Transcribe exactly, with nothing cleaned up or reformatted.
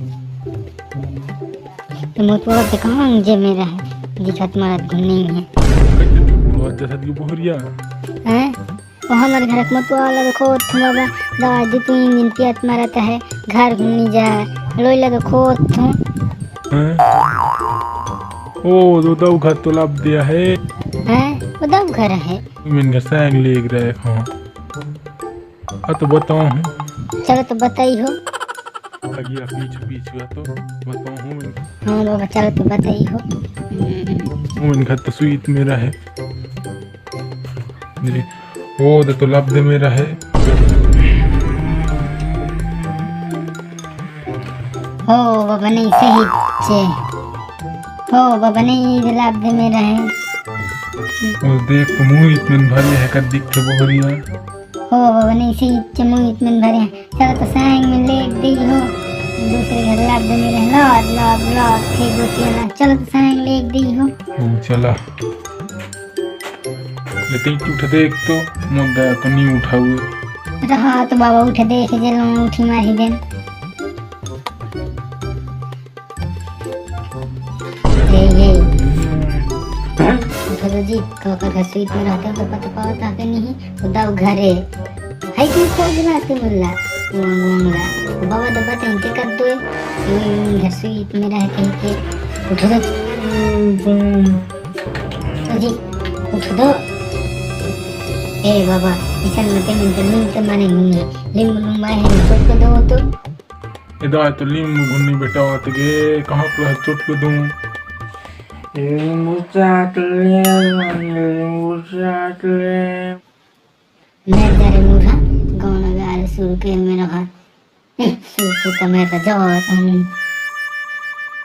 ये मोटवा के कहाँ जे मेरा है, दिखत मारत घूम नहीं है। कइसे चुप रहो, जैसा कि बोहरिया। हैं? वो हमर घर के मोटवा वाला देखो, थो बाबा, दादी तू ही मिनती आत्मा रहता है, घर घूमनी जा, लोई ला देखो, थो। हैं? ओ, वो दऊ घर तो लाभ दिया है। हैं? वो दऊ घर है। मैंने घर से आग ले रहे हो। हाँ, तो बताओ हूँ। चलो, तो बताई हो। अगिया पीछ पीछ हुआ तो बताओ हूँ। हाँ बाबा, चलो, तो बताई हो। वो इनका तो स्वीत मेरा है। मेरे, वो दे तो लब दे मेरा है। हो बाबा, नहीं सही चे। हो बाबा, नहीं, ये लब दे मेरा है। वो देख तो मुँह इतने भरी है, कद दिख के बोहरिया। हो बाबा, नहीं सही चे, मुँह इतने भरे हैं। चलो तो सांग में लेग दई हो, दूसरे घर लाग दे मेरे, लाद, लाद, लाद, थे गोटिया लाद। चलो तो सांग लेग दई हो। ओ, चला। लेकिन उठ देख तो, मुद्दा तो नहीं उठाऊ। रहा तो बाबा उठ देख, जे लो उठी मारी देन। ए, ए। उठो तो जी, काकर का स्वीत में रहते हो तो पता पावत आके नहीं, उदाव घरे। हाय, तू खोज ना आते मुल्ला, वांग वांग ला। बाबा दबा ते इनके कर दो। ये घर स्वीत में रहते हैं के। उठो तो। तो जी, उठो तो। ए बाबा, इसन मते मिनते, मिनते माने नहीं। लिंग लुंग माए है, तो दो तो। इदा तो लीम घुन्नी बेटा आत गे, कहाँ पे है चोट पे दूं? लीम चाट ले, लीम चाट ले। मैं जा रे मूढ़ा, गाना गा रे शुरू के मेरा हाथ। हम्म, शुरू शुरू का मैं तो जाओ, हम्म।